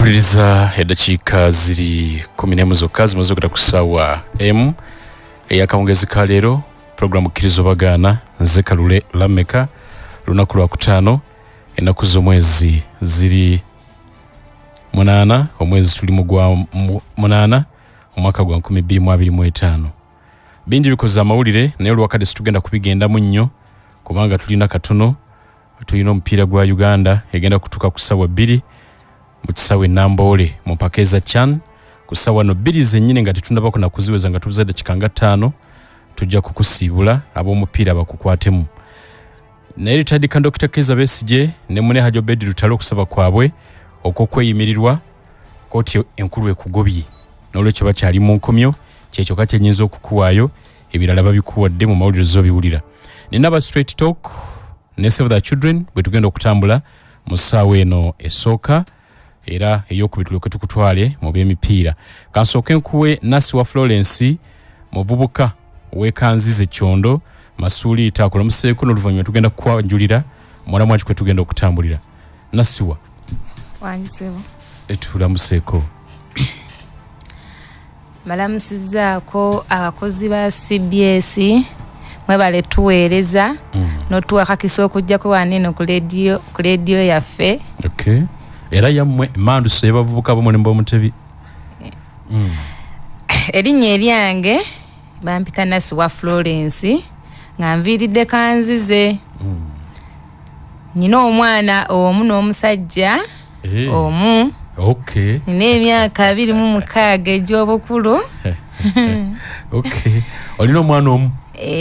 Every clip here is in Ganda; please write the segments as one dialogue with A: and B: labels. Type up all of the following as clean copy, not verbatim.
A: Atuwuliriza, eddakiika ziri 11 zokka zimaze okugenda ku ssaawa 1 ey'akawungezi ka leero. Puroguramu Kkiriza Obagaana, nze Kalule Lameka. Lunaku lwakutaano, ennaku z'omwezi ziri 8, omwezi tuli mu gwa 8, omwaka gwa 2025. Bingi bikoze amawulire, naye olwakadde situgenda kubigendamu nnyo kubanga tulina katono. Tulina omupiira gwa Uganda egenda kutuuka ku ssaawa 2 mu kisaawe Namboole mu mpaka eza CHAN. Ku ssaawa no 2 zennyini, nga tetunabako nakuziweza, nga tubuza dakiika nga 5, tujja kukusiibula ab'omupiira bakukwatemu. Naye retired Dr Kizza Besigye ne mune Hajji Obeid Lutale, okusaba kwabwe okw'okweyimirirwa kooti enkulu ekugobye, n'olwekyo bakyali mu nkomyo. Kyekyo kyenyinza okukuwaayo, ebirala babikuwadde mu mawulire z'obiwulira. Nina aba Straight Talk ne Save the Children bwe tugenda okutambula mu ssaawa eno esooka, era eyokubiri tulyoke tukutwale mu byemipiira. Kansooke nkuwe Nasiwa Florence, muvubuka wekanzize Kyondo Masuuliita, akulamuseeko, n'oluvannyuma tugenda kukwanjulira mulamwaki kwe tugenda okutambulira. Nasiwa.
B: Wangisebo.
A: Etulamuseeko.
B: Malamusizaako abakozi ba CBS, mwebale tuweereza n'otuwa akakisa okujjako waneno ku lediyo yaffe.
A: Okay, era yammwe emanduso y'abavubuka b'omulembe Omutebi.
B: Erinnya eryange bampita Nasiwa Florence, nga nviiridde Kanzize. Nina omwana omu n'omusajja omu. Nina emyaka 26 egy'obukulu.
A: Okay, olina omwana omu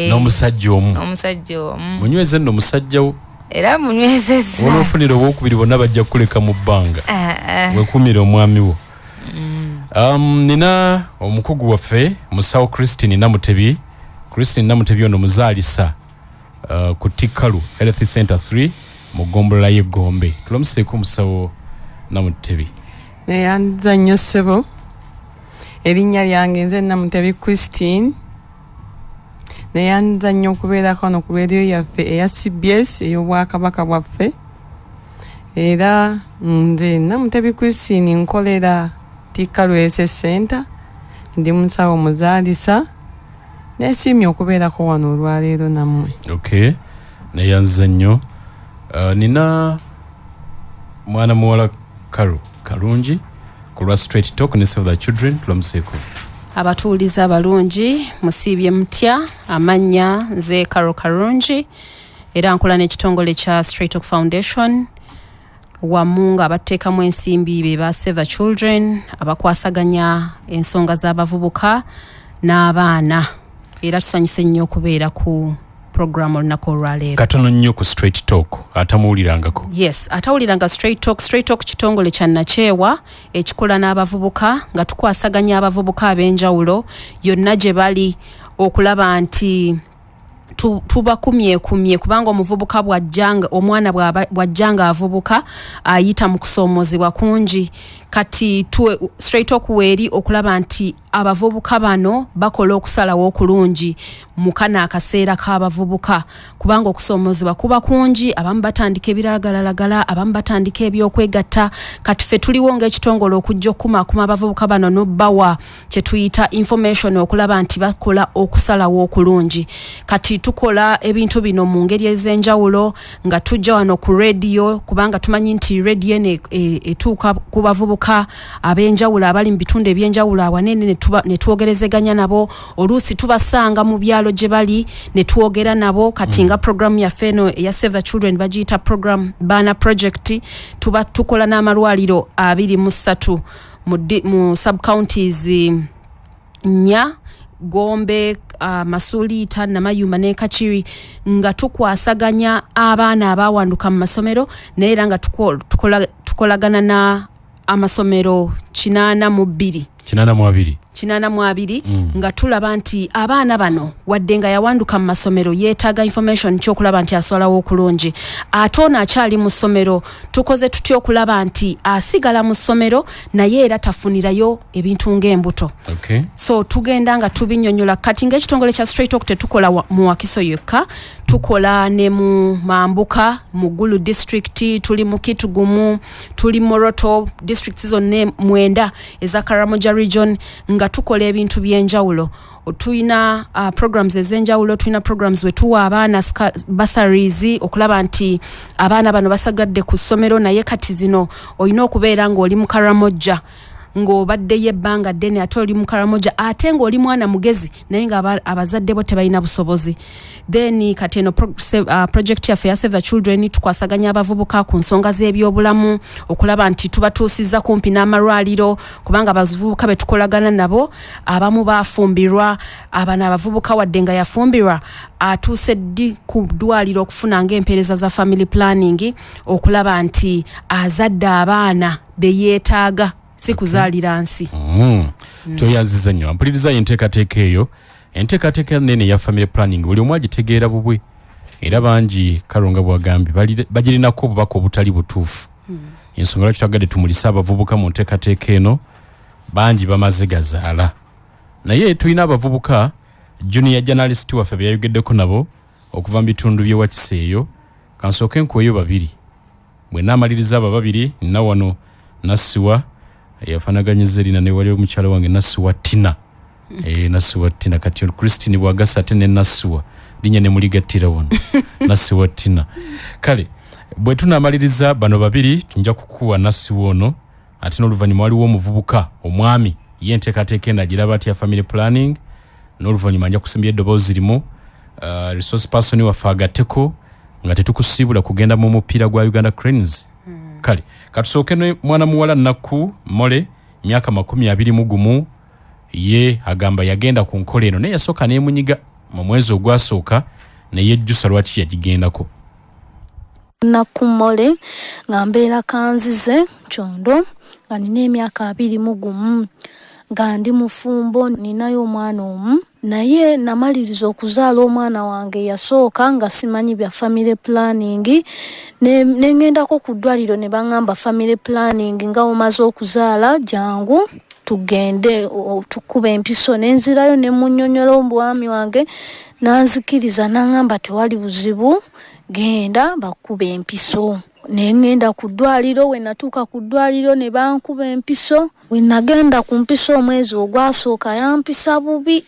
A: n'omusajja omu?
B: N'omusajja omu.
A: Munyweze nno omusajja wo.
B: Era munywezezza.
A: Onoofunira owokubiri, bonna bajja kukuleka mu bbanga.
B: Ah, ah.
A: Wekumire omwami wo. Nina omukugu waffe musawo Christine Namutebi. Christine Namutebi ono muzaalisa ku Tikkalu Health Center 3 mu ggombolola y'Eggombe. Tulamuseeko, musawo Namutebi.
C: Neyanza nnyo, ssebo. Erinnya lyange nze Namutebi Christine. Neyanza nnyo okubeerako wano ku rediyo yaffe eya CBS ey'Obwakabaka bwaffe. Era nze Namutebi Christine, nkolera Tikkalu Health Center, ndi musawo muzaalisa. Nesiimye okubeerako wano olwaleero nammwe.
A: Okay, neyanza nnyo. Nina mwana muwala Karo Kalungi ku lwa Straight Talk ne Save the Children. Tulamuseeko.
D: Abatuuliza abalungi, musiibye mutya? Amannya nze Karo Karungi, era nkola n'ekitongole kya Straight Talk Foundation wamu nga abateekamu ensimbi be ba Save the Children, abakwasaganya ensonga z'abavubuka n'abaana. Era tusanyuse nnyo okubeera ku program olunaku olwaleero.
A: Katono nnyo ku Straight Talk, atamuwulirangako.
D: Yes, atawuliranga Straight Talk. Straight Talk kitongole kya nakyewa ekikola n'abavubuka, nga tukwasaganya abavubuka ab'enjawulo yonna gye bali okulaba nti tubakumyekumye, kubanga omuvubuka bw'ajjanga, omwana bw'ajja nga avubuka, ayita mu kusoomozebwa kungi. Kati Straight Talk weeri okulaba nti abavubuka bano bakola okusalawo okulungi mu kano akaseera k'abavubuka, kubanga okusoomozebwa kuba kungi. Abamu batandika ebiragalalagala, abamu batandika ebyokwegatta. Kati ffe tuliwo ng'ekitongole okujja okukumaakuma abavubuka bano n'obbawa kye tuyita information, okulaba nti bakola okusalawo okulungi. Kati tukola ebintu bino mu ngeri ez'enjawulo, nga tujja wano ku rediyo, kubanga tumanyi nti rediyo eno etuuka ku bavubuka ab'enjawulo abali mu bitundu ebyenjawulo awanene, ne twogerezeganya nabo. Oluusi tubasanga mu byalo gye bali ne twogera nabo. Kati nga programu yaffe eno eya Save the Children bagiyita program Baana Project, tuba tukola n'amalwaliro 23 mu subcounties nnya: Gombe, Masuliita, Namayumba ne Kakiri, nga tukwasaganya abaana abawanduka mu masomero, naye era nga tukolagana na amasomero 82.
A: 82.
D: 82 nga tulaba nti abaana bano wadde nga yawanduka mu masomero yeetaaga information kyokulaba nti aswalawo okulungi, ate ono akyali mu ssomero tukoze tutya okulaba nti asigala mu ssomero naye era tafunirayo ebintu ng'embuto. So tugenda nga tubinyonyola. Kati ng'ekitongole kya Straight Talk tetukola mu Wakiso yokka, tukola ne mu Mambuka, mu Gulu district, tuli mu Kitugumu, tuli Moroto, districts zonna 9 eza Karamoja region, nga tukola ebintu by'enjawulo. Tulina programs ez'enjawulo, tulina programs we tuwa abaana bursaries okulaba nti abaana bano basagadde ku ssomero, naye kati zino olina okubeera ng'oli mu Karamoja, ng'obaddeyo ebbanga ddene ate oli mu Karamoja, ate ng'oli mwana mugezi naye nga abazadde bo tebalina busobozi. Then kati eno project yaffe ya Save the Children tukwasaganya abavubuka ku nsonga z'ebyobulamu okulaba nti tubatuusiza kumpi n'amalwaliro, kubanga abavubuka be tukolagana nabo abamu bafumbirwa. Abano abavubuka wadde nga yafumbirwa atuuse ddi ku ddwaliro okufuna ng'empeereza za family planning okulaba nti azadde abaana be yeetaaga, si kuzaalira nsi.
A: Toyanziza nnyo. Mpuliriza enteekateeka eyo, enteekateeka nene eya family planning, buli omu agitegeera bubwe, era bangi Kalonga bwagambye bagirinako obubaka obutali butuufu. Ensonga lwaki twagadde tumulise abavubuka mu nteekateeka eno, bangi bamaze gazaala, naye tulina abavubuka junior journalist waffe be yayogeddeko nabo okuva mu bitundu by'e Wakiso eyo. Kansooke nkuweyo babiri, bwe naamaliriza abo babiri, nina wano Nassiwa yafaanaganyiza erina ne wali omukyala wange Nassiwa Tina. Nassiwa Tina, kati Christine bwagasa ate ne Nassiwa linnya ne muligattira wano Nassiwa Tina. Kale bwe tunaamaliriza bano babiri nja kukuwa Nassiwa ono, ate n'oluvannyuma waliwo omuvubuka omwami ye enteekateeka eno agiraba atya family planning, n'oluvannyuma nja kusimbya eddoboozi limu resource person waffe agatteko nga tetukusiibula kugenda mu mupiira gwa Uganda Cranes. Kale katusooke ne mwana muwala Nakku Mole, myaka 21, ye agamba yagenda ku nkola eno naye yasooka neemunyiga mu mwezi ogwasooka neyejjusa lwaki yagigendako.
E: Nakku Mole, nga mbeera Kanzize Kyondo, nga nina emyaka 21, nga ndi mufumbo, ninayo omwana omu, naye namaliriza okuzaala omwana wange yasooka nga simanyi bya family planning, ne ŋŋendako ku ddwaliro ne baŋŋamba family planning nga omaze okuzaala jangu tugende tukube empiso, ne nzirayo ne munnyonnyola omwami wange n'anzikiriza n'aŋŋamba tewali buzibu, genda bakube empiso. Ne ŋŋenda ku ddwaliro, we natuuka ku ddwaliro ne bankuba empiso. We nagenda ku mpiso omwezi ogwasooka yampisa bubi,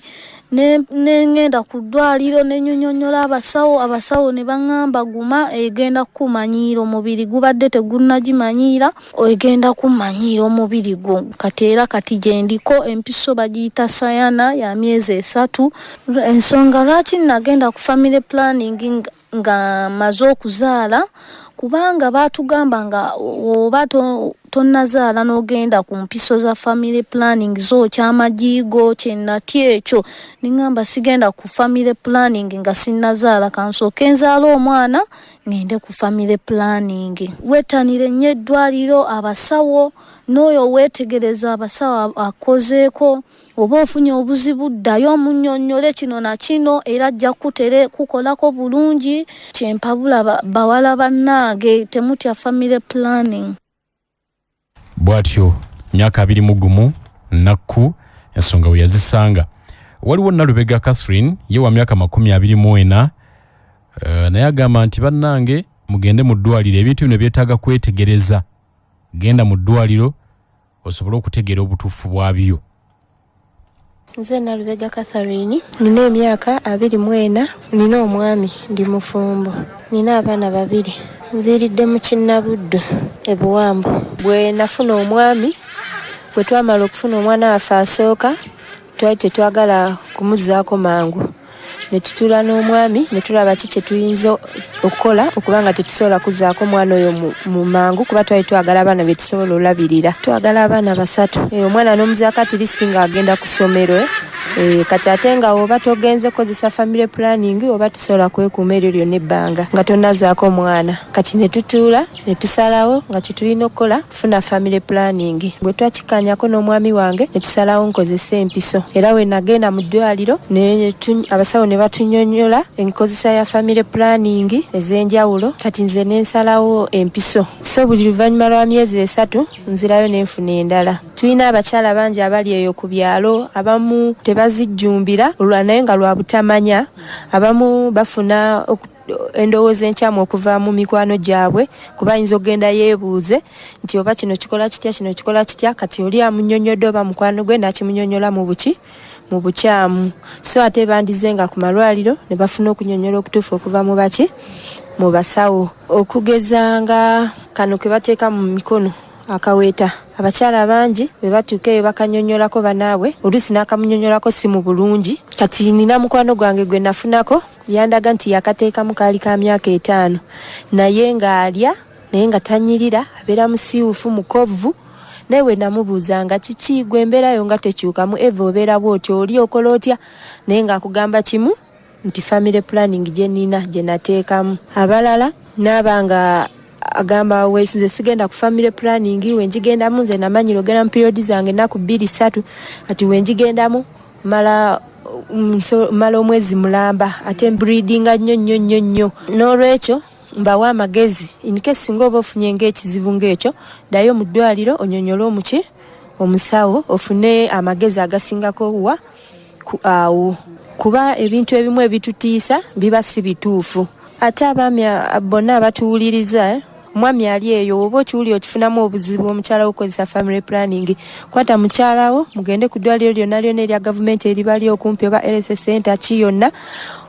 E: ne ŋŋenda ku ddwaliro ne nnyonnyola abasawo, abasawo ne baŋŋamba guma egenda kukumanyiira omubiri, gubadde tegunnagimanyiira, egenda kumanyiira omubiri gwo. Kati era kati gye ndiko empiso bagiyita sayana ya myezi 3. Ensonga lwaki nagenda ku family planning nga maze okuzaala, kubanga baatugamba nga oba tonnazaala n'ogenda ku mpiso za family planning zookya amagiigo, kye natya ekyo ne ŋŋamba sigenda ku family planning nga sinnazaala, kansooke nzaale omwana ŋŋende ku family planning. Weetanire nnyo eddwaliro, abasawo, n'oyo weetegereza abasawo akozeeko, oba ofunye obuzibu ddayo omunnyonnyole kino na kino, era ajja kukolako bulungi. Kyempabula bawala bannange, temutya family planning.
A: Bw'atyo myaka 21 Nakku ensonga we yazisanga. Waliwo Nalubega Catherine, ye wa myaka 24, naye agamba nti bannange mugende mu ddwaliro, ebintu bino byetaaga kwetegereza, genda mu ddwaliro osobole okutegeera obutuufu bwabyo.
F: Nze Nalubega Catherine, nina emyaka 24, nina omwami, ndi mufumbo, nina abaana 2, nviiridde mu Kinnabuddu e Buwambo. Bwe nafuna omwami, bwe twamala okufuna omwana waffe asooka, twali tetwagala kumuzzaako mangu, ne tutuula n'omwami ne tulaba ki kye tuyinza okukola okubanga tetusobola kuzzaako mwana oyo mu mangu, kuba twali twagala abaana be tusobola olabirira. Twagala abaana 3, omwana n'omuzaako at least ng'agenda ku ssomero. Kati ate nga oba togenze kozesa family planning oba tusobola kwekuuma eryo lyonna ebbanga nga tonnazaako omwana. Kati ne tutuula ne tusalawo nga kyetulina okukola kufuna family planning. Bwe twakikkaanyako n'omwami wange ne tusalawo nkozesa empiso, era we nagenda mu ddwaliro abasawo ne batunnyonnyola enkozesa ya family planning ez'enjawulo. Kati nze ne nsalawo empiso, so buli luvannyuma lwa myezi 3 nzirayo ne nfuna endala. Tulina abakyala bangi abali eyo ku byalo, abamu tebazijjumbira olwa naye nga lwa butamanya, abamu bafuna endowooza enkyamu okuva mu mikwano gyabwe, kuba ayinza okugenda yeebuuze nti oba kino kikola kitya, kino kikola kitya. Kati oli amunnyonnyodde oba mukwano gwe n'akimunnyonnyola mu buki, mu bukyamu. So ate bandize nga ku malwaliro ne bafuna okunnyonnyola okutuufu okuva mu baki, mu basawo. Okugeza nga kano ke bateeka mu mikono akaweeta, abakyala bangi bwe batuuka eyo bakannyonnyolako bannaabwe, oluusi n'akamunnyonnyolako si mu bulungi. Kati nina mukwano gwange gwe nafunako yandaga nti yakateekamu kaali ka myaka 5, naye ng'alya naye nga tanyirira, abeera musiiwuufu mukovvu. Naye we namubuuzanga kiki gwe embeerayo nga tekyukamu, Eva obeera bw'otyo, oli okola otya, naye ng'akugamba kimu nti family planning gye nnina gye nateekamu. Abalala n'aba nga agamba nze sigenda ku family planning, we ngigendamu nze namanyira ogenda mu period zange ennaku 2 3, kati we ngigendamu mala omwezi mulamba, ate mbreedinga nnyo nnyo nnyo nnyo. N'olwekyo mbawa amagezi, in case singa oba ofunye ng'ekizibu ng'ekyo, ddayo mu ddwaliro onyonyole omuki, omusawo, ofune amagezi agasingako wa ku awo, kuba ebintu ebimu ebitutiisa biba si bituufu. Ate abaami bonna abatuwuliriza, omwami ali eyo oba okiwulira okifunamu obuzibu omukyala wo okukozesa family planning, kwata mukyala wo mugende ku ddwaliro lyonna lyonna erya gavumenti eribali okumpi oba health center ki yonna,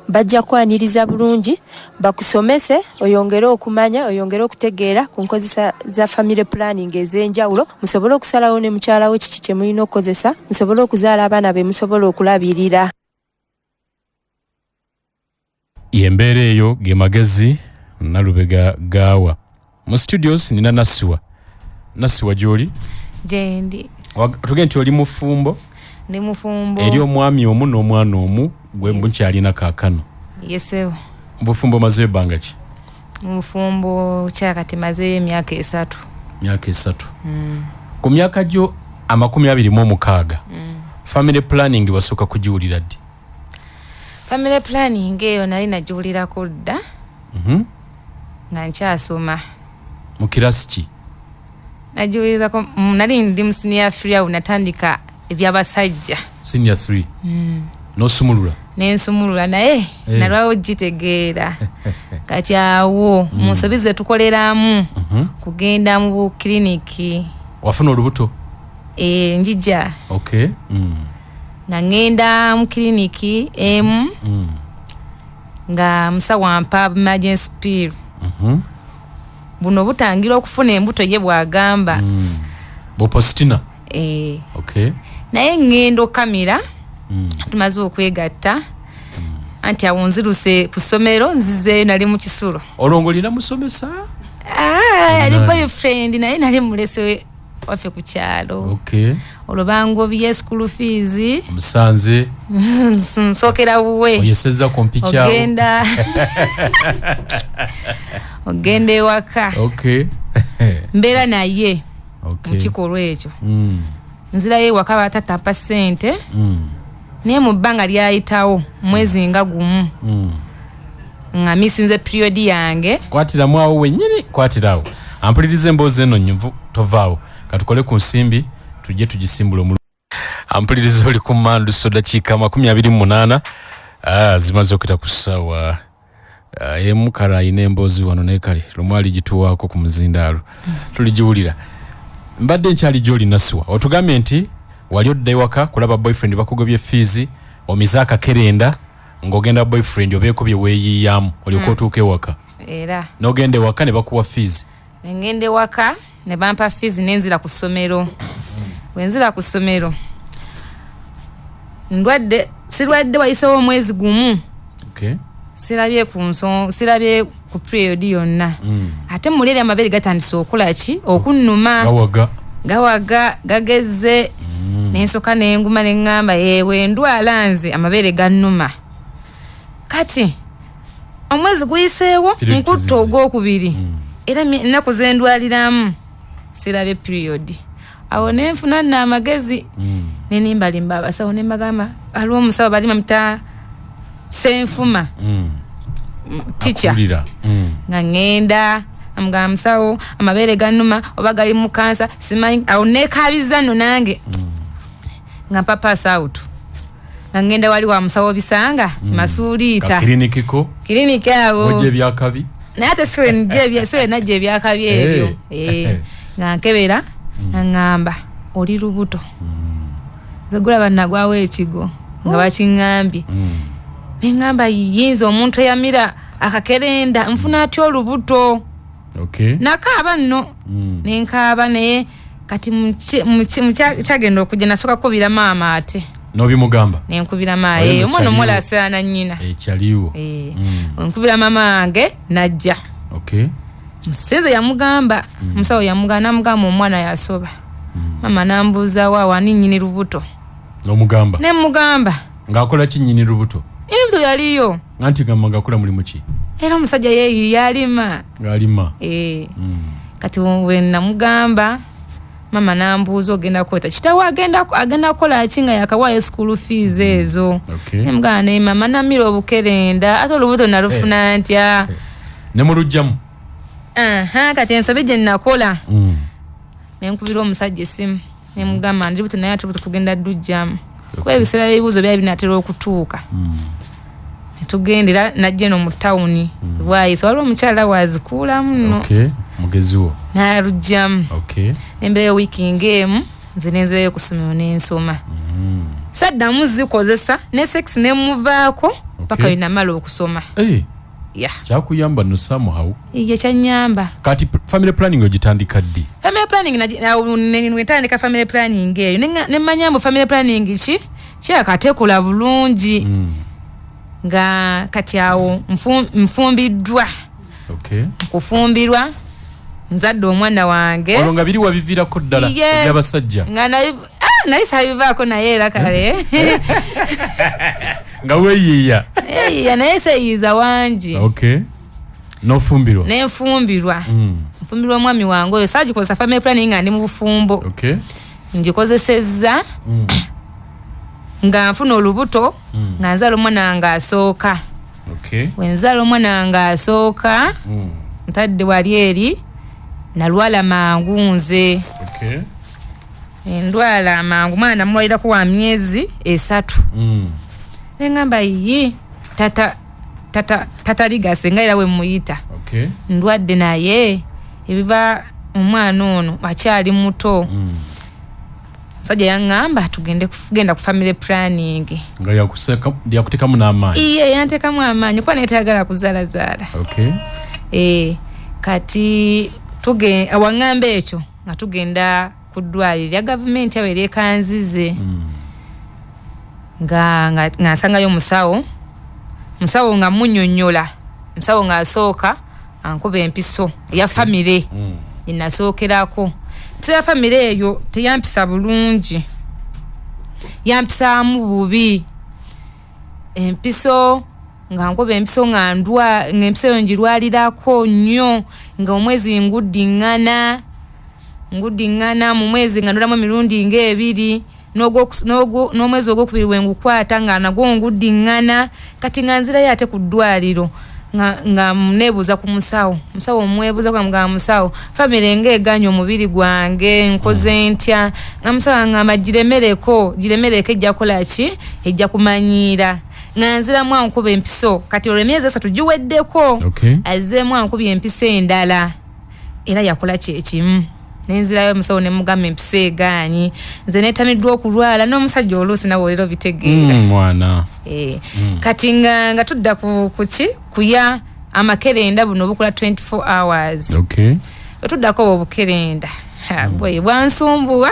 F: bajja kwaniriza bulungi bakusomese oyongere okumanya, oyongere okutegeera ku nkozesa za family planning ez'enjawulo, musobole okusalawo ne mukyala wo kiki kye mulina okukozesa, musobole okuzaala abaana be musobola okulabirira.
A: Embeera eyo ge magezi Nalubega gaawa. Mu studios nina Nasiwa. Nasiwa gy'oli?
B: Gyendi.
A: Tugende nti oli mufumbo?
B: Ndi mufumbo.
A: Eri omwami omu n'omwana omu gwe mukyalina kaakano.
B: Yesewo.
A: Obufumbo omazeeyo ebbanga ki?
B: Mufumbo kyakati mazeeyo emyaka 3.
A: Myaka 3. Ku myaka gyo 26, family planning wasooka kugiwulira ddi?
B: Family planning eyo nali nagiwulirako dda. Nga nkyasoma.
A: Mu kirasi ki?
B: Nagiwulirako, nali ndi mu senior 3 awo natandika ebyabasajja.
A: Senior 3. N'osumulula?
B: Nensumulula naye nalwawo gitegeera. Kati awo mu nsobi ze tukoleramu kugenda mu bukiriniki.
A: Wafuna olubuto?
B: Njija.
A: Okay.
B: Nga ngenda mu kiriniki emu nga musawo ampa emergency pill. Buno butangira okufuna embuto ye bw'agamba.
A: Bupositina? Okay.
B: Naye ngenda okamira, tumaze okwegatta, anti awo nziruse ku ssomero nzizeeyo nali mu kisulo.
A: Olwo ng'olina musomesa?
B: Yali boyfriend naye nali mulese waffe ku kyalo.
A: Okay.
B: Olwo bangobye school fees.
A: Omusanze.
B: Nsookera wuwe.
A: Oyesezza ku mpiki awo.
B: Ogenda. Ogenda ewaka.
A: Okay.
B: Mbeera naye.
A: Okay.
B: Mu kikolwa ekyo. Nzirayo ewaka batatampa ssente. Naye mu bbanga lyayitawo mwezi nga gumu. Nga misinze period yange.
A: Kwatiramu awo wennyini, kwatirawo. Ampuliriza emboozi eno nnyuvu, tovaawo. Katukole ku nsimbi tujje tugisimbule omulu. Ampuliriza oli ku mmanduso dakiika 28, zimaze okuyita ku ssaawa emu. Kale ayina emboozi wano naye kale lumu aligituwaako ku muzindaalo tuligiwulira. Mbadde nkyali gy'oli Nasiwa, otugambye nti wali odda ewaka kulaba boyfriend bakugobye fees, omize akakerenda ng'ogenda boyfriend obeeko bye weeyiiyaamu olyoke otuuke ewaka.
B: Era
A: n'ogenda ewaka ne bakuwa fees.
B: Ngenda ewaka ne bampa fees nenzira ku ssomero. Bwe nzira ku ssomero ndwadde, sirwadde wayisewo omwezi gumu.
A: Okay.
B: Sirabye ku sirabye ku period yonna. Ate muli eri amabeere gatandise okola ki? Okunnuma.
A: Gawaga.
B: Gawaga, gageze. Nensoka nenguma neŋŋamba, ewe ndwala nze amabeere gannuma. Kati omwezi guyiseewo,
A: Period
B: nkutta
A: tezizze.
B: ogwokubiri, era ennaku zendwaliramu sirabye period. Awo nenfuna nno amagezi, nenimbalimba abasawo, nembagamba aliwo omusawo bali bamuta Senfuma, teacher.
A: Akulira.
B: Nga ŋŋenda amugamba, musawo, amabeere gannuma, oba gali mu kansa simanyi. Awo nekabiza nno nange nga mpa pass out, nga ŋŋenda wali wa musawo Bisanga, Masuuliita.
A: Kakirinikiko.
B: Kiriniki awo.
A: Wojja ebyakabi.
B: Naye ate siwe najja ebyakabi ebyo. Nga nkebera, nga ŋŋamba oli lubuto. Nze gulaba nagwawo ekigo nga bakiŋŋambye. Neŋŋamba, yinza omuntu eyamira akakerenda nfuna atya olubuto? Nakaaba nno. Nenkaaba, naye kati kyagenda okujja, nasooka kukubira maama ate.
A: N'obimugamba?
B: Nenkubira maama.
A: Oyo
B: Omwana omuwala
A: kyaliwo.
B: asaana nnyina.
A: Ekyaliwo.
B: Nkubira maama wange, najja. Musenze yamugamba, musawo yamugamba, namugamba omwana yasoba. Maama nambuuza, waawo ani nnyini lubuto?
A: N'omugamba?
B: Nemugamba.
A: Ng'akola ki nnyini lubuto?
B: Nnyini lubuto yaliyo.
A: Nga nti gamba ng'akola mulimu ki?
B: Era omusajja yeeyiye alima.
A: Ng'alima.
B: Kati we namugamba, mama nambuuza, ogenda kweta kitawe, agenda kukola ki nga yakawaayo school fees ezo? Nemugamba, naye mama, namira obukerenda, ate olubuto nalufuna ntya?
A: Ne mulugjamu?
B: Aha, kati ensobi gye nakola, nenkubira omusajja essimu, nemugamba ndi lubuto, naye ate olubuto tugenda ddujjamu, kuba ebiseera by'ebibuuzo byali binatera okutuuka. Netugendera, najja eno mu tawuni Bwayisa, waliwo omukyala wazikuulamu nno.
A: Okay, mugezi wo.
B: N'alugjamu. Nembeerayo wiiki ng'emu, nze nenzirayo ku ssomero nensoma. Saddamu zikozesa ne sex nemuvaako paka we namala okusoma.
A: Kyakuyamba nno somehow.
B: Ye, kyanyamba.
A: Kati family planning ogitandika ddi?
B: Family planning wentandika family planning eyo, nemanya mbu family planning ki kyakatekola bulungi. Nga kati awo nfumbiddwa. Nkufumbirwa, nzadde omwana wange.
A: Olwo nga biri wabiviirako ddala, ebyabasajja?
B: Nga naye sabivaako, naye era kale.
A: Nga weeyiiya.
B: Eyiya, naye seeyiiza wangi.
A: Okay, n'ofumbirwa.
B: Nenfumbirwa. Nfumbirwa omwami wange oyo, saagikozesa family planning nga ndi mu bufumbo. Ngikozesezza nga nfuna olubuto, nga nzaala omwana wange asooka. Wenzaala omwana wange asooka, ntadde wali eri, nalwala mangu nze. Endwala mangu, mwana namulwalirako wa myezi 3. Neŋŋamba, yi tata, tata, tataligase nga era we muyita. Ndwadde, naye ebiva omwana ono akyali muto. Musajja yaŋŋamba tugende genda ku family planning.
A: Nga yakutekamu n'amaanyi?
B: Iye, yantekamu amaanyi kuba naye tayagala kuzaalazaala. Kati waŋŋamba ekyo nga tugenda ku ddwaliro lya gavumenti awo eryekanzize. Nga nsangayo musawo, musawo nga munnyonnyola, musawo ng'asooka ankuba empiso eya famire. Enasookerako empiso ya famire eyo teyampisa bulungi, yampisaamu bubi empiso, nga nkuba empiso nga ndwa, nga empiso eyo ngirwalirako nnyo, nga omwezi nguddiŋŋana, nguddiŋŋana mu mwezi nga ndulamu emirundi ng'ebiri, n'omwezi ogwokubiri bwe ngukwata nga nagwo nguddiŋŋana. Kati nga nzirayo ate ku ddwaliro, nga neebuuza ku musawo, musawo omwebuuza, nga musawo, famire ng'eganya omubiri gwange, nkoze ntya? Nga musawo aŋŋamba giremereko, giremereko, ejja kukola ki, ejja kumanyiira. Nga nziramu ankuba empiso, kati olwo emyezi 3 giweddeko. Azzeemu ankubye empiso endala, era yakola kyekimu. Nenzirayo omusawo ne mugamba empiso egaanyi, nze neetamiddwa okulwala n'omusajja oluusi nawe olera obitegeera.
A: Mwana.
B: Kati nga tudda ku ki, kuya amakerenda buno obukola 24 hours. Bwe tuddako obwo obukerenda, bwe bwansumbuwa.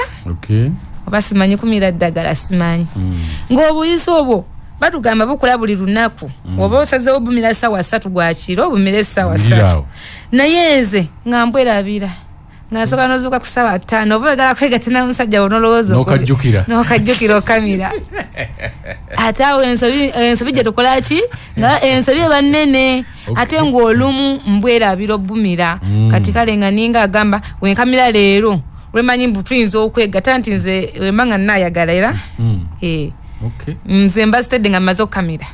B: Oba simanyi kumira ddagala, simanyi. Ng'obuyisa obwo batugamba bukola buli lunaku. Oba osazeewo bumira ssaawa 3 gwa kiro, obumira essaawa
A: Bumira
B: 3.
A: awo.
B: Naye nze nga mbwerabira. Nga nsooka n'ozuuka ku ssaawa 5, oba oyagala kwegatta na musajja wo n'olowooza
A: N'okajjukira.
B: N'okajjukira okamira. Ate awo ensobi gye tukola ki? Nga ensobi eba nnene. Ate ng'olumu mbwerabira obbumira. Kati kale nga ninga agamba wenkamira leero lwemanyi mbu tuyinza okwegatta nti nze wemba nga nnaayagala era. Nze mba sitedde nga mmaze okukamira.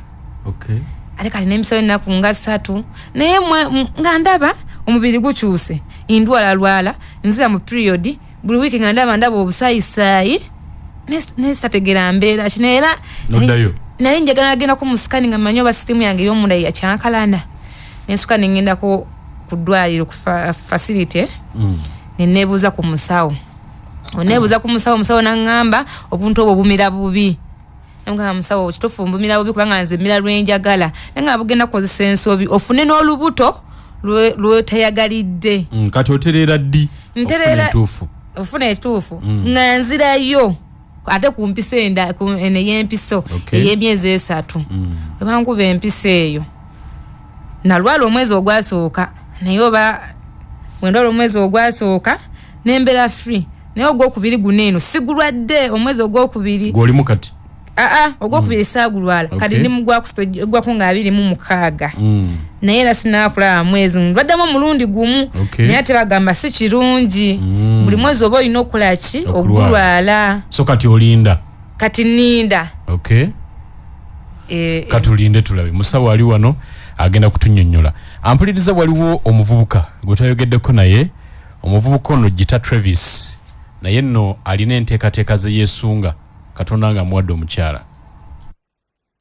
B: Ate kati n'emisawo ennaku nga 3, naye nga ndaba omubiri gukyuse, ndwalalwala, nzira mu period, buli wiiki nga ndaba obusayisaayi, ne sategeera mbeera ki, naye era
A: N'oddayo.
B: Naye njagala nagenda ku musikani nga mmanyi oba sitiimu yange ey'omunda yakyankalana. Ne nsooka ne ŋŋendako ku ddwaliro ku facility, ne neebuuza ku musawo. Oneebuuza ku musawo, omusawo n'aŋŋamba obuntu obwo bumira bubi. Namugamba musawo kituufu mbumira bubi kubanga nze mmira lwe njagala. Naye nga bugenda kukozesa ensobi ofune n'olubuto lw'otayagalidde.
A: Kati otereera ddi?
B: Ntereera
A: Ofuna entuufu.
B: Ofuna entuufu. Nga nzirayo ate ku mpiso ku eno ey'empiso ey'emyezi 3. Bwe bankuba empiso eyo, nalwala omwezi ogwasooka, naye oba bwe ndwala omwezi ogwasooka ne mbeera free. Naye ogwokubiri guno eno sigulwadde omwezi ogwokubiri.
A: Gw'olimu kati?
B: Aa, ogwokubiri saagulwala. Kati ndi mu gwakusatu, ogwako nga 26. Naye era sinaakulaba mwezi, ndwaddemu omulundi gumu. Naye ate bagamba si kirungi. Buli mwezi oba olina okukola ki?
A: Okulwala.
B: Ogulwala.
A: So kati olinda?
B: Kati nninda.
A: Katulinde tulabe. Musawo ali wano agenda kutunnyonnyola. Ampuliriza, waliwo omuvubuka gwe twayogeddeko naye, omuvubuka ono Gita Travis, naye nno alina enteekateeka ze yeesunga Katonda nga amuwadde omukyala.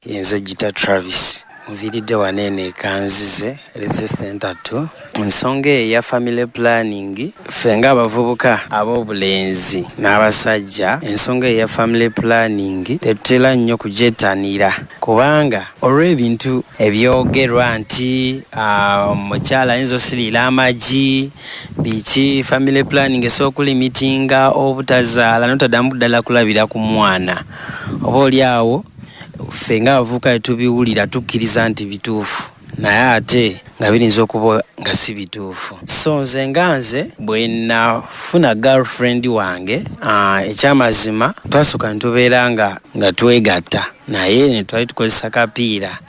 G: Nze Gita Travis, nviiridde wano eno e Kanzize Health Center 2. Mu nsonga eyo eya family planning, ffe ng'abavubuka ab'obulenzi n'abasajja, ensonga eyo eya family planning tetutera nnyo kugyettanira, kubanga olw'ebintu ebyogerwa nti, omukyala ayinza osiriira amagi, biki, family planning esobola okulimitinga obutazaala n'otaddamu ddala kulabira ku mwana. Oba oli awo ffe ng'abavubuka tetubiwulira, tukkiriza nti bituufu, naye ate nga biyinza okuba nga si bituufu. So nze nga nze bwe nafuna girlfriend wange, ekyamazima twasooka ne tubeera nga twegatta, naye ne twali tukozesa kapiira,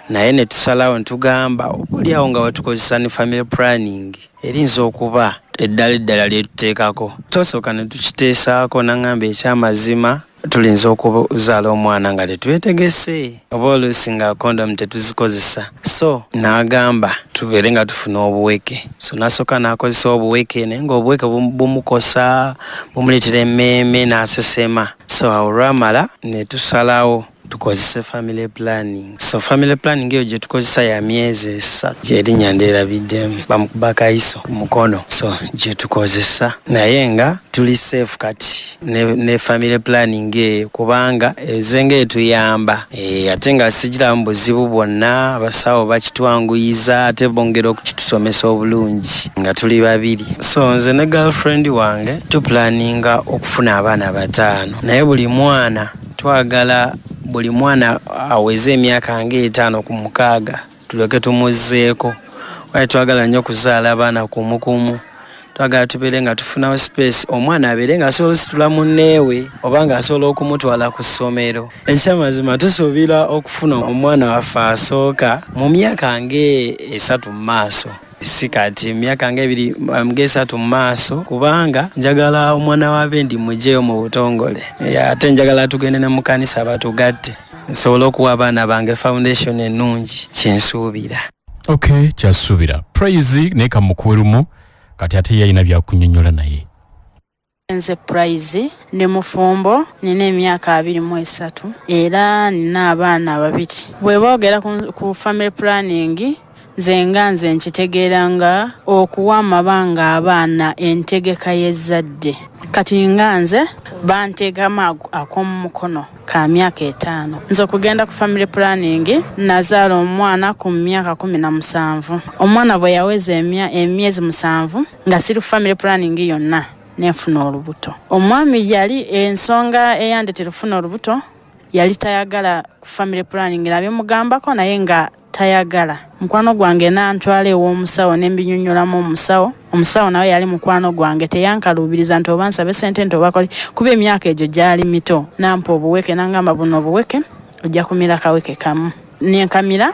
G: naye ne tusalawo ne tugamba oba oli awo nga wetukozesa ne family planning erinza okuba eddala eddala lye tuteekako. Twasooka ne tukiteesaako, n'aŋŋamba ekyamazima tulinza okuzaala omwana nga tetwetegese, oba oluusi nga condom tetuzikozesa. So n'agamba tubeere nga tufuna obuweke. So n'asooka n'akozesa obuweke, naye ng'obuweke bumukosa, bumuleetera emmeeme n'asesema. So awo olwamala ne tusalawo tukozese family planning. So family planning eyo gye tukozesa ya myezi 3, erinnya ndeerabiddemu, bamukuba kayiso ku mukono. So gye tukozesa, naye nga tuli safe kati ne family planning eyo, kubanga ezenga etuyamba. Ate nga sigiramu buzibu bwonna, abasawo bakitwanguyiza ate bongera okukitusomesa obulungi nga tuli babiri. So nze ne girlfriend wange tuplaninga okufuna abaana 5, naye buli mwana twagala buli mwana aweze emyaka ng'etaano ku mukaaga tuleke tumuzzeeko. Waye twagala nnyo okuzaala abaana kumukumu, twagala tubeere nga tufunawo space, omwana abeere ng'asobola ositula munneewe oba ng'asobola okumutwala ku ssomero. Ekyamazima tusuubira okufuna omwana waffe asooka mu myaka ng'esatu mu maaso, si kati emyaka ng'ebiri ng'esatu mu maaso, kubanga njagala omwana wa Bendi mugyeyo mu butongole, ate njagala tugende ne mu kanisa batugatte, nsobole okuwa abaana bange foundation ennungi, kyensuubira.
A: Okay, kyasuubira. Praise naye kamukuwerumu kati ate ye alina byakunnyonnyola naye.
H: Nze Praise, ndi mufumbo, nina emyaka 23 era nina abaana 2. Bwe boogera ku family planning, nze nga nze nkitegeera nga okuwa amabanga abaana entegeka y'ezzadde. Kati nga nze banteekamu ak'omu mukono ka myaka 5. Nze okugenda ku family planning nazaala omwana ku myaka 17. Omwana bwe yaweza emyezi 7 nga siri family planning yonna, nenfuna olubuto. Omwami yali ensonga eyandetera okufuna olubuto yali tayagala family planning, nabimugambako naye nga Tayagala. Mukwano gwange nantwala ew'omusawo ne mbinyonnyolamu omusawo. Omusawo nawe yali mukwano gwange, teyankaluubiriza nti oba nsabe ssente nti oba kole, kuba emyaka egyo gyali mito. Nampa obuweke nangamba buno obuweke ojja kumira kaweke kamu. Nenkamira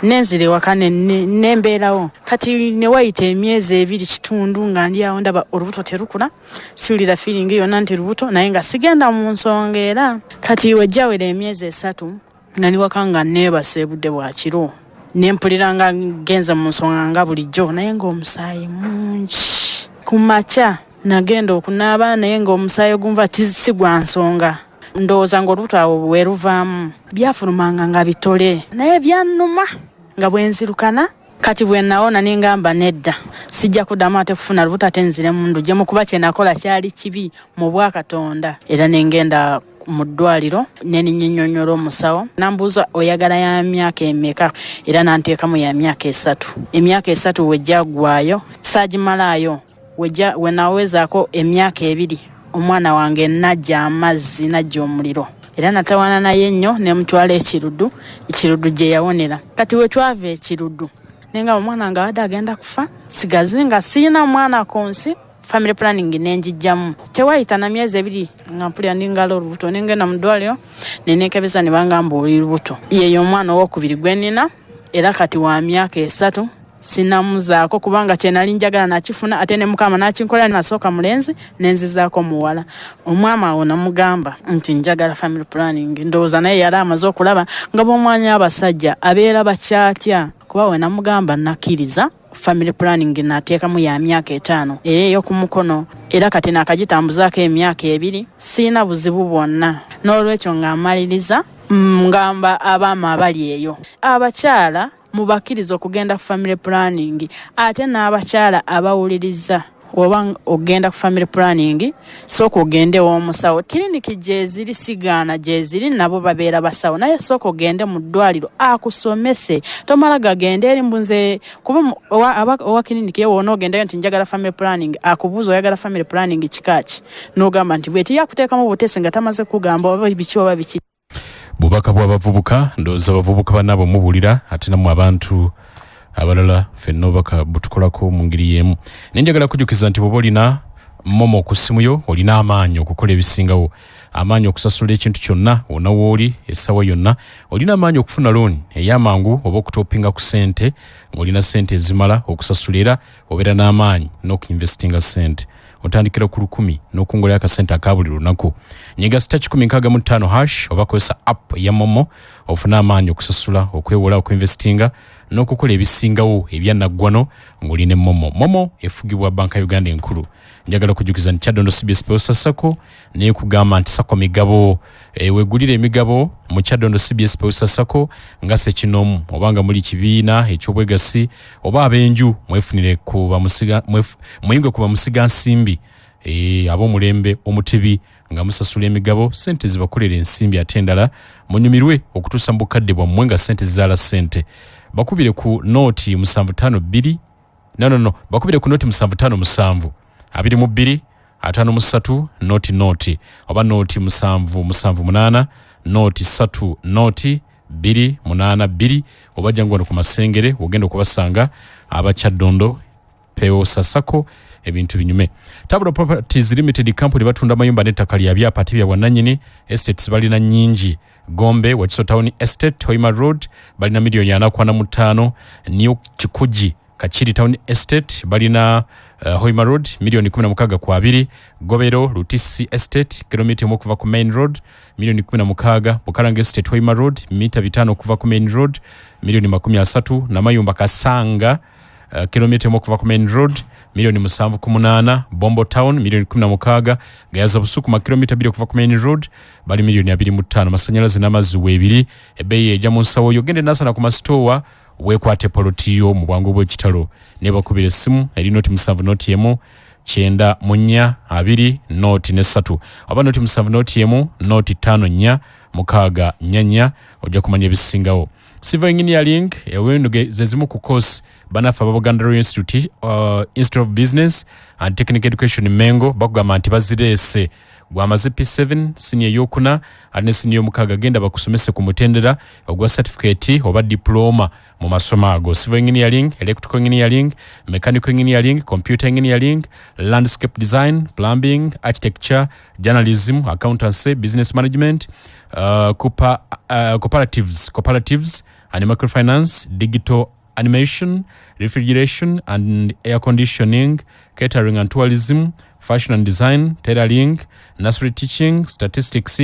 H: nenzira ewaka nembeerawo. Kati ne wayita emyezi 2 kitundu nga ndi awo ndaba olubuto terukula, siwulira feeling yonna nti lubuto, naye nga sigenda mu nsonga era. Kati wejjawera emyezi 3 nga ndi waka nga neebase budde bwa kiro, ne mpulira nga ngenze mu nsonga nga bulijjo, naye ng'omusaayi mungi. Ku makya nagenda okunaaba naye ng'omusaayi ogunva si gwa nsonga, ndowooza ng'olubuto awo bwe luvaamu. Byafulumanga nga bitole, naye byannuma nga bwe nzirukana. Kati bwe nawona ne ngamba nedda, sijja kuddamu ate kufuna lubuto ate nziremu nduggyemu, kuba kye nakola kyali kibi mu bwakatonda. Era ne ngenda mu ddwaliro ne nnyinyonnyola omusawo, nambuuza oyagala ya myaka emeka, era nanteekamu ya myaka 3. Emyaka 3 we gyaggwaayo saagimalaayo, we nawezaako emyaka 2 omwana wange najja amazzi, najja omuliro. Era natawaana naye nnyo ne mutwala Ekiruddu, Ekiruddu gye yawonera. Kati we twava Ekiruddu ne ngamba omwana wange abadde agenda kufa, sigazi nga sirina mwana ku nsi, family planning ne njijjamu. Tewayita na myezi 2 nga mpulira ndingala olubuto, ne ngenda mu ddwaliro ne neekebeza ne bangamba oli lubuto. Yeyo omwana owookubiri gwe nnina, era kati wa myaka 3. Sinamuzaako kubanga kye nali njagala nakifuna, ate ne Mukama n'akinkolera. Nasooka mulenzi ne nzizaako muwala. Omwami awo namugamba nti njagala family planning, ndowooza naye yali amaze okulaba nga bw'omwanya abasajja abeera bakyatya, kuba we namugamba nakkiriza family planning nateekamu ya myaka 5 era ey'oku mukono, era kati naakagitambuzaako emyaka 2, sirina buzibu bwonna. N'olwekyo nga mmaliriza ngamba abaama abali eyo, abakyala mubakkiriza okugenda ku family planning, ate n'abakyala abawuliriza oba ogenda ku family planning sooka ogende ew'omusawo. Kiriniki gyeziri sigaana gyeziri, nabo babeera basawo, naye sooka ogende mu ddwaliro akusomese. Tomala gagenda eri mbu nze, kuba owa kiriniki ye wona ogendayo nti njagala family planning, akubuuza oyagala family planning kika ki, n'ogamba nti bweti, yakuteekamu butesi nga tamaze kugamba oba biki oba biki.
A: Bubaka bw'abavubuka, ndowooza abavubuka bannaabwe mubuulira, ate nammwe abantu abalala ffenna obubaka butukolako mu ngeri y'emu. Naye njagala kujjukiza nti bw'oba olina MoMo ku ssimu yo, olina amaanyi okukola ebisingawo, amaanyi okusasula ekintu kyonna wonna w'oli essaawa yonna, olina amaanyi okufuna looni ey'amangu oba okutopinga ku ssente ng'olina ssente ezimala okusasula, era obeera n'amaanyi n'okuinvestinga ssente. Otandikira ku 1000 n'okungulayo akasente aka buli lunaku. Nyiga *165# oba kozesa app ya MoMo ofune amaanyi okusasula, okwewola, okuinvestinga n'okukola ebisingawo ebyannaggwano ng'olina MoMo. MoMo efugibwa Banka Uganda enkulu. Njagala kujjukiza nti Kyaddondo CBS Pewosa SACCO naye kugamba nti SACCO migabo, weegulire emigabo mu Kyaddondo CBS Pewosa SACCO nga ssekinoomu, oba nga muli kibiina eky'obwegassi oba ab'enju, mwefunire ku bamusiga, muyinge ku bamusigansimbi, ab'omulembe omutibi nga musasula emigabo, ssente zibakolera ensimbi ate endala munyumirwe okutuusa mu bukadde bwammwe nga ssente zizaala ssente. Bakubire ku nooti 752, no, bakubire ku nooti 757 22 53 0 0 oba nooti 778 nooti 3 nooti 2 8 2, oba jangu wano ku Masengere ogenda okubasanga abakyaddondo Pewosa SACCO, ebintu binyume. Tabula Properties Limited Company batunda amayumba n'ettaka lya byapa ate bya bwannannyini. Estates balina nnyingi: Gombe, Wakiso Town Estate, Hoima Road balina miliyoni 445; New Kikuji Kakiri Town Estate balina Hoima Road miliyoni 16 ku 20; Gobero Lutisi Estate, kilomita 1 okuva ku main road, miliyoni 16; Bukalanga Estate, Hoima Road, mita 5 okuva ku main road, miliyoni 30; Namayumba Kasanga, kilomita 1 okuva ku main road, miliyoni 7 ku 8; Bombo Town miliyoni 16; Gayaza Busukuma, kilomita 2 okuva ku main road, bali miliyoni 25. Masanyalaze n'amazzi weebiri, ebbeeyi ejja mu nsawo yo. Gende Nasana ku masitoowa weekwate polotiyo mu bwangu bw'ekitalo, ne bakubira essimu eri 0 7 0 1 94 20 0 3 oba 0 7 0 1 0 5 4 6 4 4, ojja kumanya ebisingawo. Civil engineering ewendo ze zimu ku course banaffe aba Buganda Royal Institute, Institute of Business and Technical Education Mengo bakugamba nti bazireese. Gwamaze P7, siniya eyokuna ate ne siniya omukaaga, genda bakusomese ku mutendera ogwa certificate oba diploma mu masomo ago: civil engineering, electrical engineering, mechanical engineering, computer engineering, landscape design, plumbing, architecture, journalism, accountancy, business management, cooperatives and microfinance, digital animation, refrigeration and air conditioning, catering and tourism, fashion and design, tailoring, nursery teaching, statistics,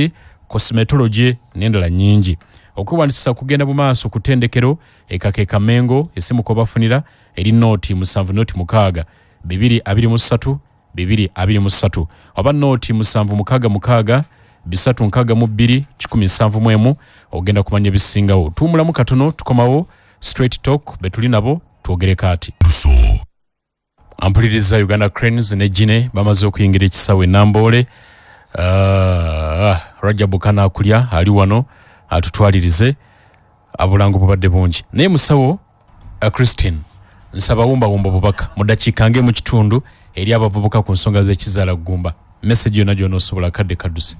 A: cosmetology n'endala nnyingi. Okwewandisisa kugenda mu maaso ku ttendekero ekakeka Mengo. Esimu kwebafunira eri 0 7 0 6 2 23 2 23 oba 0 7 6 6 3 62 171. Ogenda kumanya ebisingawo. Tuwumulamu katono, tukomawo Straight Talk, betuli nabo twogereko ati. Ampuliriza, Uganda Cranes ne Guinea bamaze okuyingira ekisawe Namboole. Rajabu Kanakulya ali wano atutwalirize abulango bubadde bungi, naye musawo Christine, nsaba wumbawumba bubaka mu dakiika ng'emu kitundu eri abavubuka ku nsonga z'ekizaala ggumba, message yonna gy'onoosobola. Kadde kadduse.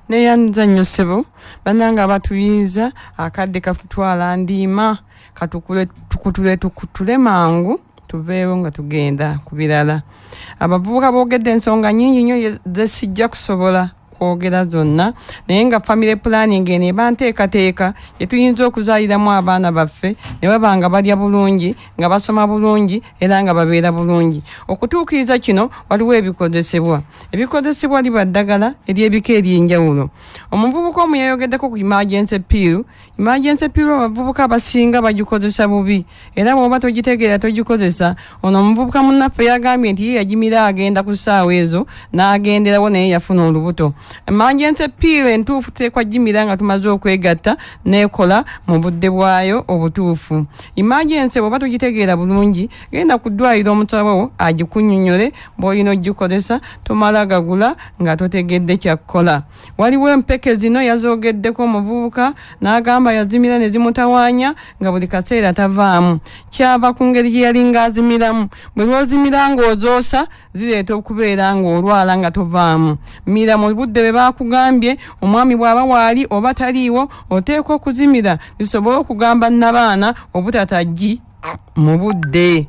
C: Neyanza nnyo ssebo. Bannange abatuyiiza, akadde katutwala ndiima, katukule tukutule tukutule mangu tuveewo nga tugenda ku birala. Abavubuka boogedde ensonga nnyingi nnyo ze sijja kusobola kwogera zonna, naye nga family planning eno eba nteekateeka gye tuyinza okuzaaliramu abaana baffe ne baba nga balya bulungi, nga basoma bulungi era nga babeera bulungi. Okutuukiriza kino waliwo ebikozesebwa. Ebikozesebwa liba ddagala ery'ebika ery'enjawulo. Omuvubuka omu yayogeddeko ku emergency pill. Emergency pill abavubuka abasinga bagikozesa bubi, era bw'oba togitegeera togikozesa. Ono omuvubuka munnaffe yagambye nti ye yagimira agenda ku ssaawa ezo n'agenderawo, naye yafuna olubuto. Emergency pill entuufu tuteekwa gimira nga tumaze okwegatta, neekola mu budde bwayo obutuufu. Emergency bw'oba togitegeera bulungi, genda ku ddwaliro omusawo agikunyonyole bw'olina ogikozesa. Tomala gagula nga totegedde kyakkola. Waliwo empeke zino yazoogeddeko omuvubuka n'agamba yazimira ne zimutawaanya nga buli kaseera tavaamu. Kyava ku ngeri gye yalinga azimiramu. Bwe lwozimira ng'ozoosa, zireeta okubeera ng'olwala nga tovaamu. Mira mu budde bwe bakugambye. Omwami bw'aba waali oba taliiwo, oteekwa okuzimira zisobole okugamba nnabaana obutatajji mu budde.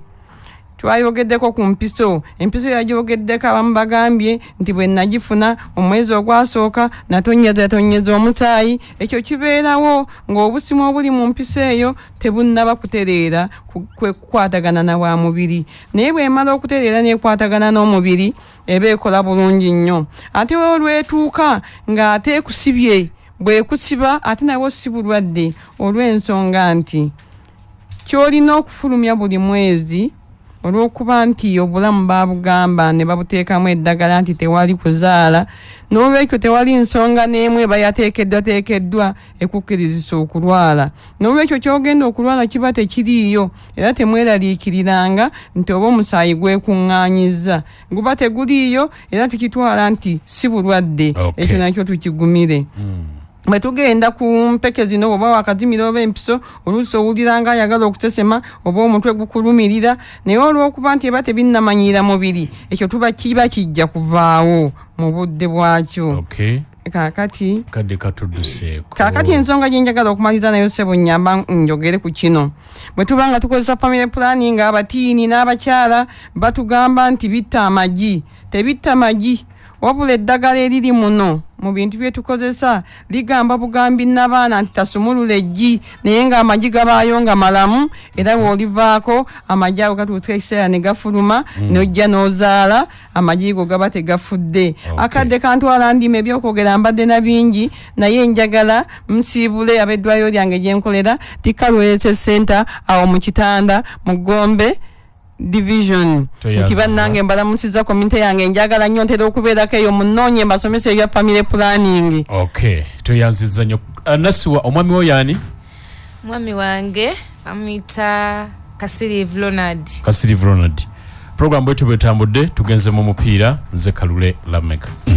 C: Twayogeddeko ku mpiso. Empiso yajogeddeko, abamu bagambye nti bwe nagifuna omwezi ogwasooka natonyeza tonyeza omusaayi. Ekyo kibeerawo ng'obusimu obuli mu mpiso eyo tebunnaba kutereera kukwatagana na wa mubiri, naye bwemala okutereera nekwatagana n'omubiri eba ekola bulungi nnyo. Ate olwetuuka ng'ate ekusibye, bwekusiba ate nabwo si bulwadde, olw'ensonga nti ky'olina okufulumya buli mwezi, olw'okuba nti obulamu babugamba ne babuteekamu eddagala nti tewali kuzaala, n'olwekyo tewali nsonga n'emu eba yateekeddwa teekeddwa ekukkirizisa okulwala. N'olwekyo ky'ogenda okulwala kiba tekiriiyo, era temweraliikiriranga nti oba omusaayi gwekuŋŋaanyizza, guba teguliiyo, era tukitwala nti si bulwadde. Ekyo nakyo tukigumire. Bwe tugenda ku mpeke zino, oba wakazimira oba empiso, oluusi owulira nga ayagala okusesema oba omutwe gukulumirira, naye olw'okuba nti eba tebinnamanyira mubiri, ekyo tuba kiba kijja kuvaawo mu budde bwakyo. Kaakati
A: Kadde katudduseeko.
C: Kaakati ensonga gye njagala okumaliriza nayo, ssebo, nnyamba njogere ku kino. Bwe tuba nga tukozesa family planning, abatiini n'abakyala batugamba nti bitta amagi. Tebitta magi, wabula eddagala eriri muno mu bintu bye tukozesa ligamba bugambi nnabaana nti tasumulula eggi, naye ng'amagi gabaayo nga malamu, era bw'olivaako amagi ago gatuuka ekiseera ne gafuluma. N'ojja n'ozaala, amagi go gaba tegafudde. Akadde kantwala ndima, ebyokwogera mbadde na bingi, naye njagala nsiibule ab'eddwaliro lyange gye nkolera, Tikalwese Center, awo mu Kitanda mu Gombe Division.
A: Toyaziza.
C: Nti bannange, mbalamusiza community yange, njagala nnyo, ntera okubeerako eyo, munoonye mbasomesa ebya family planning.
A: Okay, toyanziza nnyo. Nasiwa, omwami wo yaani?
B: Mwami wange bamuyita Kasirivu Ronald.
A: Kasirivu Ronald. Program bwetyo bwetambudde, tugenze mu mupiira. Nze Kalule Lameka.